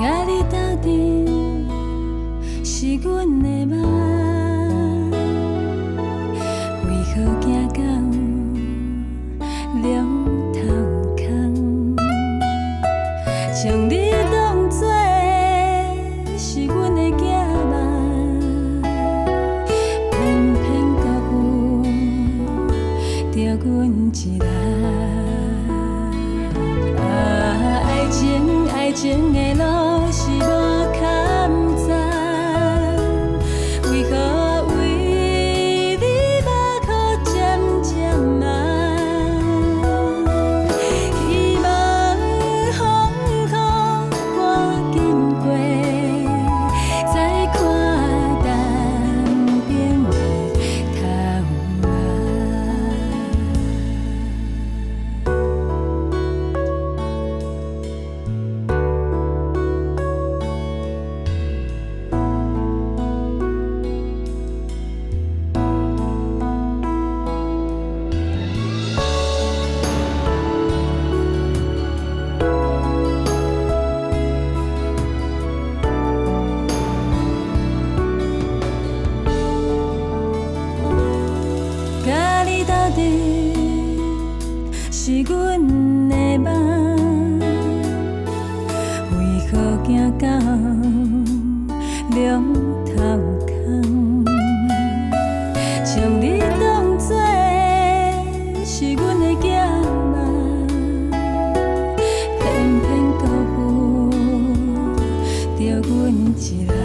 佮你鬥陣是阮的夢，為何行到兩頭空？將你當作是阮的寄望，偏偏辜負著阮一人。啊，愛情愛情的路是無坎站，為何為你目眶漸漸紅？希望風雨趕緊過，再看東邊的太陽。佮你鬥陣是阮的夢，為何行到兩頭空？將你當作是阮的寄望，偏偏辜負著阮一人。